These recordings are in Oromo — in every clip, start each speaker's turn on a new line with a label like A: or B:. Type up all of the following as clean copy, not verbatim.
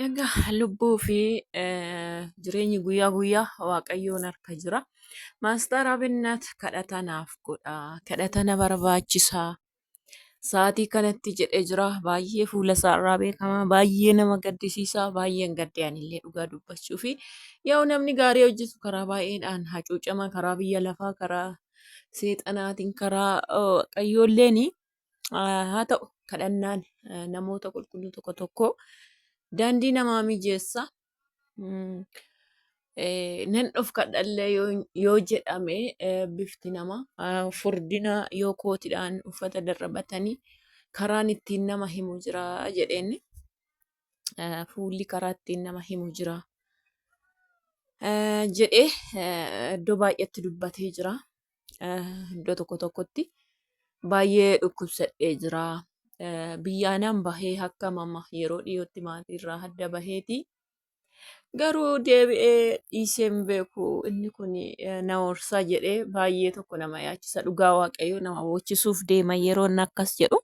A: Egaa lubbuu fi jireenyi guyyaa guyyaa Waaqayyoon harka jira. Maastar Abinnat kadhata naaf godha. Kadhata na barbaachisa. Sa'aatii kanatti jedhee jira. Baay'ee fuula isaarraa beekama. Baay'ee nama gaddisiisa. Baay'een gadde anillee dhugaa dubbachuu fi yaa'u namni gaarii hojjetu karaa baay'eedhaan hacuucama karaa biyya lafaa karaa seexanaatiin karaa Waaqayyoolleeni haa ta'u kadhannaan namoota qulqulluu tokko tokko daandii namaa mijeessa. Nan dhofkadhallee yoo jedhame bifti namaa furdina yoo kootiidhaan uffata darrabatanii karaan ittiin nama himu jira jedheen fuulli karaa ittiin nama himu jira jedhee iddoo baay'eetti dubbatee jira. Iddoo tokko tokkotti baay'ee dhukkubsadhee jira. Biyyaanaan bahee akka mama yeroo dhiyootti maatiirraa adda baheeti. Garuu deebi'ee dhiisee hin beeku inni kun na horsaa jedhee baay'ee tokko nama yaachisa dhugaa waaqayyoo nama boochisuuf deema yeroo inni akkas jedhu.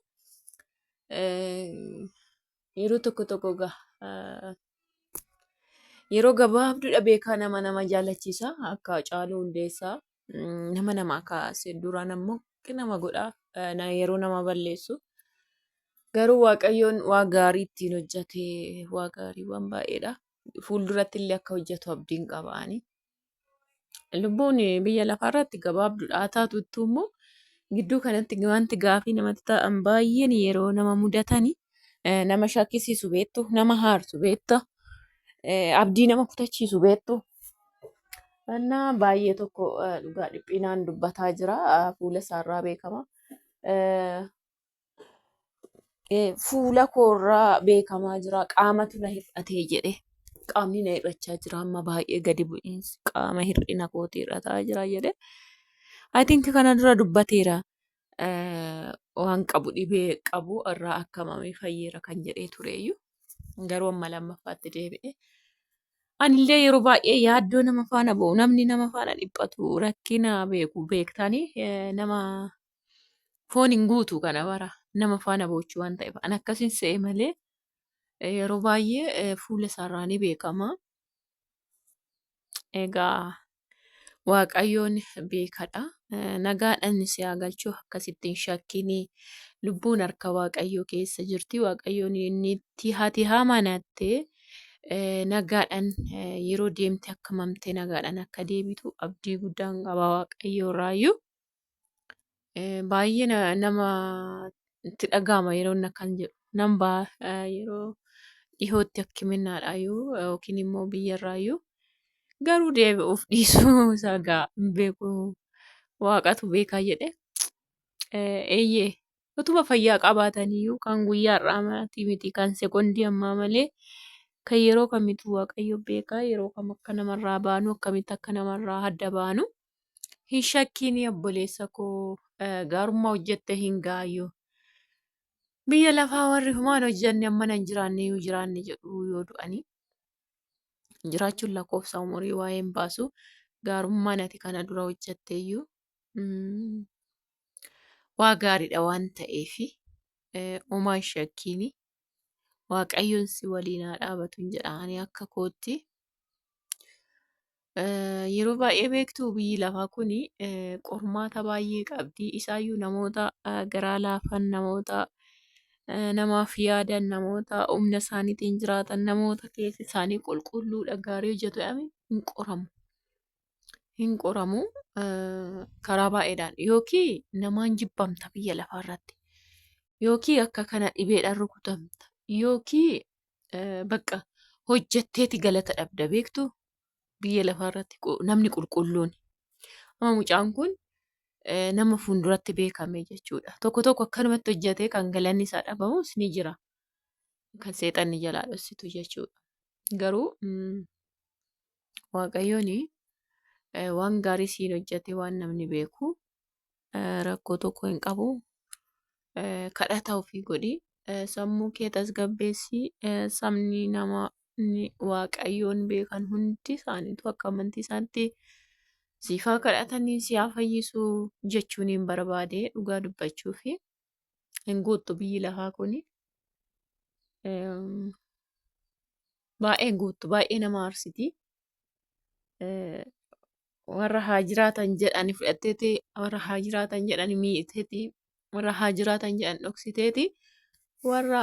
A: Yeroo tokko tokko egaa yeroo gabaabduudha beekaa nama nama jaalachiisa akka Hacaaluu Hundeessaa nama namaa kaase duraan ammoo nama godha yeroo nama balleessu. Garuu Waaqayyoon waa gaarii ittiin hojjete waa gaarii waan baay'eedha. Fuulduratti illee akka hojjetu abdiin qaba ani. Lubbuun biyya lafaa irratti gabaabduudha. Haa taatuttuu immoo gidduu kanatti wanti gaafii namatti ta'an baay'een yeroo nama mudatani nama shakkisiisu beektu, nama haarsu beekta, abdii nama kutachiisu beektu. Innaa baay'ee tokko dhugaa dhiphinaan dubbataa jira. Fuula isaarraa beekama. Fuula koorraa beekamaa jira. Qaamatu na hir'atee jedhe. Qaamni na hir'achaa jira amma baay'ee gadi bu'iinsi qaama hir'ina kootii hir'ataa jira jedhe. I think kana dura dubbateera. Waan qabu dhibee qabu irraa akkamamee fayyeera kan jedhee tureeyyu. Garuu amma lammaffaatti deebi'e. Anillee yeroo baay'ee yaaddoo nama faana bu'u namni nama faana dhiphatu rakkina beeku beektanii nama foon hin guutu kana bara nama faana boochuu waan ta'eef an akkasin se'e malee yeroo baay'ee fuula isaarraa ni beekama. Egaa Waaqayyoon beekadha. Nagaadhaan si haa galchu akkasitti hin shakkinii. Lubbuun harka Waaqayyoo keessa jirti. Waaqayyoon inni itti ati amanatte nagaadhaan yeroo deemte akka mamte nagaadhaan akka deebitu abdii guddaan qaba Waaqayyoo irraayyuu. Baay'ee nama itti dhaga'ama yeroo inni akkan jedhu. Nan ba'a yeroo dhihootti hakkiminnaadhaayyuu yookiin immoo biyyarraayyuu garuu deebi'uuf dhiisuu isaa gaa hin beeku waaqatu beekaa jedhe. Eeyyee utuma fayyaa qabaataniyyuu kan guyyaa har'aa maatii miti kan sekondii ammaa malee kan yeroo kamitu waaqayyo beekaa yeroo kam akka namarraa baanu akkamitti akka namarraa adda baanu. Hin shakkiin obboleessa koo gaarummaa hojjette hin gaayyu. Biyya lafaa warri humaan hojjenne amma hin jiraanne yoo jiraanne jedhu yoo du'anii. Jiraachuun lakkoofsa umurii waa'ee hin baasu. Gaarummaan ati kana dura hojjette iyyuu waa gaariidha waan ta'eef homaa hin shakkiini. Waaqayyoon si waliin haa dhaabatu jedha ani akka kootti. Yeroo baay'ee beektuu biyyi lafaa kun qormaata baay'ee qabdi. Isaayyuu namoota garaa laafan, namoota namaaf yaadan, namoota humna isaaniitiin jiraatan, namoota keessi isaanii qulqulluudha gaarii hojjetu jedhame hin qoramu. Hin qoramu karaa baay'eedhaan yookiin namaan jibbamta biyya lafaa irratti yookiin akka kana dhibeedhaan rukutamta yookiin bakka hojjetteeti galata dhabda beektu biyya lafaa irratti namni qulqulluun. Amma mucaan kun nama fuulduratti beekame jechuudha. Tokko tokko akkanumatti hojjetee kan galanni isaa dhabamus ni jira. Kan seexanni jalaa dhossitu jechuudha. Garuu Waaqayyoon waan gaarii siin hojjete waan namni beeku rakkoo tokko hin qabu. Kadhata ofii godhi. Sammuu kee tasgabbeessi. Sabni nama Waaqayyoon beekan hundi isaaniitu akka amantii isaaniitti siif haa kadhatanii si haa fayyisu jechuun hin barbaade dhugaa dubbachuufi hin guuttu biyyi lafaa kuni. Baay'ee guuttu baay'ee nama aarsiti. Warra haa jiraatan jedhani fudhatteeti warra haa jiraatan jedhani miiteeti warra haa jiraatan jedhan dhoksiteeti warra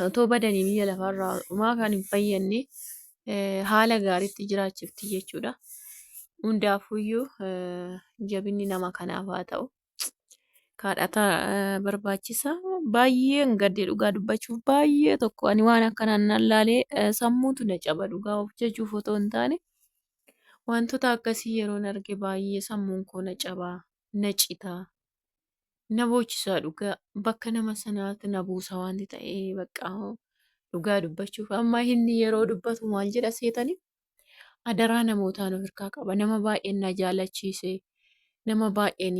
A: otoo badanii biyya lafarraa homaa kan hin fayyadne haala gaariitti jiraachifti jechuudha. Hundaafuyyuu jabinni nama kanaaf haa ta'u. Kadhata barbaachisa. Baay'een gadde dhugaa dubbachuuf baay'ee tokko ani waan akkanaan nan laalee sammuutu na caba dhugaa of jajuuf otoo hin taane wantoota akkasii yeroon arge baay'ee sammuun koo na caba na cita na boochisa dhugaa bakka nama sanaatti na buusa wanti ta'ee bakka dhugaa dubbachuuf amma inni yeroo dubbatu maal jedha seetanii adaraa namootaan of hirkaa qaba nama baay'een na jaalachiise nama baay'een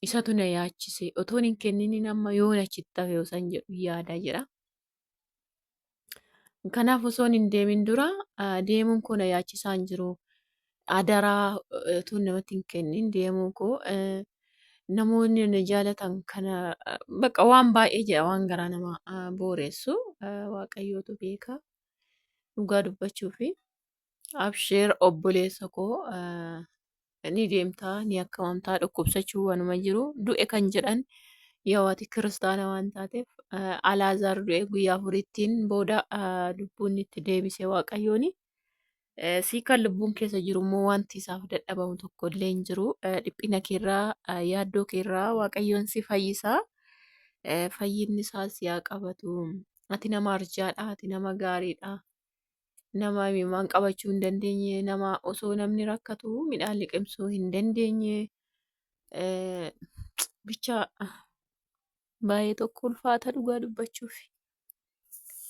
A: isatu na yaachise otoon hin kenniniin amma yoon achitti hafe osan jedhu yaada jedha. Kanaaf osoon hin deemin dura deemuun koo na yaachisaa hin jiru. Adaraa otoon namatti hin kennin deemuu koo namoonni na jaalatan kana bakka waan baay'ee jedha waan garaa nama booressu waaqayyootu beeka dhugaa dubbachuufi. Absheer obboleessa koo ni deemtaa ni akkamamtaa dhukkubsachuu waanuma jiru du'e kan jedhan yoo ati kiristaana waan taateef Alaazaar du'e guyyaa afurittiin booda lubbuun itti deebise waaqayyooni. Sii kan lubbuun keessa jiru immoo wanti isaaf dadhabamu tokko illee hin jiru. Dhiphina keerraa yaaddoo keerraa waaqayyoon si fayyisa. Fayyinni isaa si haa qabatu. Ati nama arjaadha. Ati nama gaariidha. Nama imimmaan qabachuu hin dandeenye, nama osoo namni rakkatu midhaan liqimsuu hin dandeenye bicha baay'ee tokko ulfaata dhugaa dubbachuuf.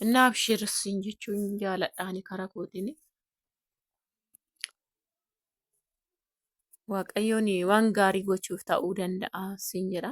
A: Innaa abshir siin jechuun jaaladha ani karaa kootiin. Waaqayyoon waan gaarii gochuuf ta'uu danda'a siin jedha.